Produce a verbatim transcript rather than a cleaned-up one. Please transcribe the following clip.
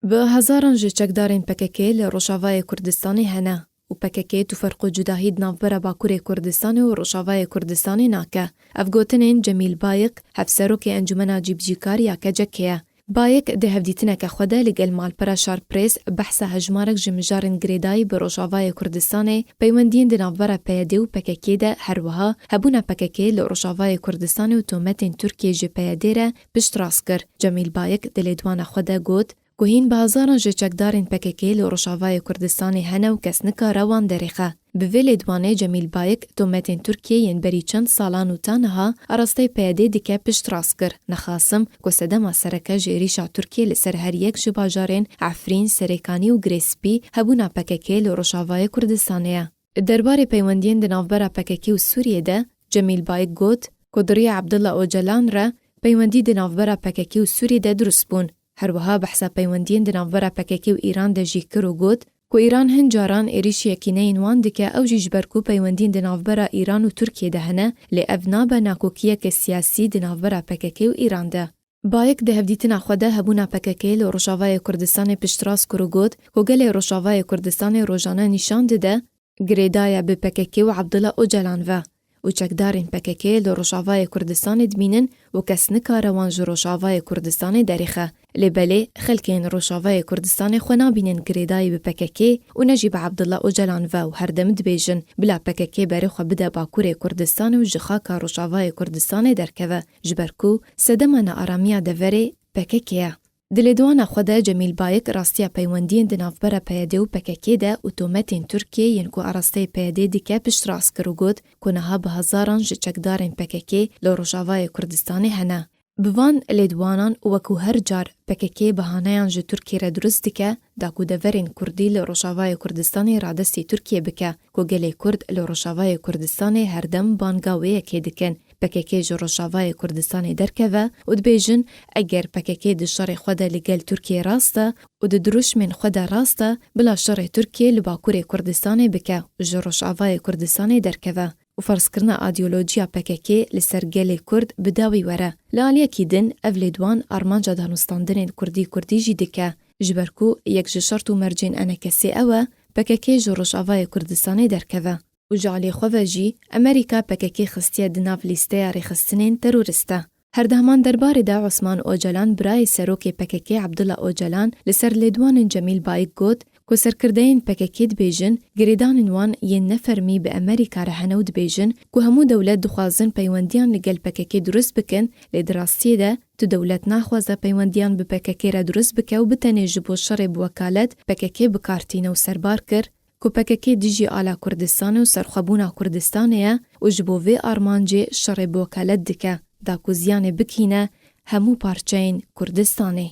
Bi hezaran ji çekdarên P K K li Rojavayê Kurdistanê hene û P K K tu ferq û cudahî di navbera Bakurê Kurdistanê û Rojavayê Kurdistanê nake. Ev gotinên Cemîl Bayik, hevserokê Encûmena Cîbicîkar ya K C K'ê ye. Bayik di hevdîtineke xwe de li gel malpera Şarprês behsa hejmarek ji mijarên girêdayî bi Rojavayê Kurdistanê, peywendiyên di navbera P Y D û P K K de, her wiha hebûna P K K li Rojavayê Kurdistanê û tometên Tirkiyê ji P Y D re piştrast kir. Cemîl Bayik di lêdwana xwe de got ku hîn bi hezaran ji çekdarên P K K li Rojavayê Kurdistanê hene û kes nikare wan derêxe. Bi vê lêdwanê Cemîl Bayik tometên Tirkiyê yên berî çend salan û ta niha arasteyê P Y D dike piştrast kir. Nexasim ku sedema sereke ji êrîşa Tirkiyê li ser her yek ji bajarên Efrîn, Serêkanî û Girê Spî hebûna P K K li Rojavayê Kurdistanê ye. Derbarê peywendiyên di navbera P K K û Sûriyê de Cemîl Bayik got ku di riya Abdullah Ocalan re peywendî di navbera P K K û Sûriyê de dirust bûn. Her wiha behsa peywendiyên di navbera P K K û Îran de jî kir û got ku Îran hin caran êrîşî yekîneyên wan dike, ew jî ji ber ku peywendiyên di navbera Îran û Tirkiyê de hene, lê ev nabe nakokiyeke siyasî di navbera P K K û Îran de. Bayik di hevdîtina xwe de hebûna P K K li Rojavayê Kurdistanê piştrast kir û got ku gelê Rojavayê Kurdistanê rojane nîşan dide, girêdaye bi P K K û Abdullah Ocalan ve û çekdarên P K K li Rojavayê Kurdistanê dimînin û kes nikare wan ji Rojavayê Kurdistanê derêxe. Lê belê xelkên Rojavayê Kurdistanê xwe nabînin girêdayî bi P K K û ne jî bi Abdullah Ocalan ve û her dem dibêjin, bila P K K berê xwe bide Bakurê Kurdistanê û ji xaka Rojavayê Kurdistanê derkeve, ji ber ku sedema nearamiya deverê P K K ye. Di lêdwana xwe de Cemîl Bayik rastiya peywendiyên di navbera P Y D û P K K de û tometên Tirkiyê yên ku arasteyê P Y D dike piştrast kir û got ku niha bi hezaran ji çekdarên P K K li Rojavayê Kurdistanê hene. Bi van lêdwanan û wekû her car P K K bahaneyan ji Tirkiyê re dirust dike, da ku deverên Kurdî li Rojavayê Kurdistanê radestî Tirkiyê bike, ku gelê Kurd li Rojavayê Kurdistanê her dem banga wê yekê dikin. P K K ji Rojavayê Kurdistanê derkeve û dibêjin, eger P K K di şerê xwe de li gel Tirkiyê rast e û di dirûşmên xwe de rast e, bila şerê Tirkiyê li Bakurê Kurdistanê bike û ji Rojavayê Kurdistanê derkeve û ferzkirina îdeolojiya P K K li ser gelê Kurd bi dawî were. Li aliyekî din, ev lêdwan armanca danûstandinên Kurdî-Kurdî jî dike, ji ber ku yek ji şert û mercên enekesê ew e, P K K ji Rojavayê Kurdistanê derkeve. Û ji aliyê xwe ve jî Amerîka P K K xistiye di nav lîsteya rêxistinên terorîst de. Her di heman derbarê de Osman Ocalan, birayê serokê P K K Abdullah Ocalan, li ser lêdwanên Cemîl Bayik got ku serkirdeyên P K K dibêjin, girêdanên wan yên nefermî bi Amerîka re hene û dibêjin ku hemû dewlet dixwazin peywendiyan li gel P K K dirust bikin, lê di rastiyê de tu dewlet naxwaze peywendiyan bi P K K re dirust bike û bi tenê ji bo şerê bi wekalet P K K bi kar tîne û serbar kir ku P K K dijî ala Kurdistanê û serxwebûna Kurdistanê ye û ji bo vê armancê şerê bi wekalet dike, da ku ziyanê bikîne hemû parçeyên Kurdistanê.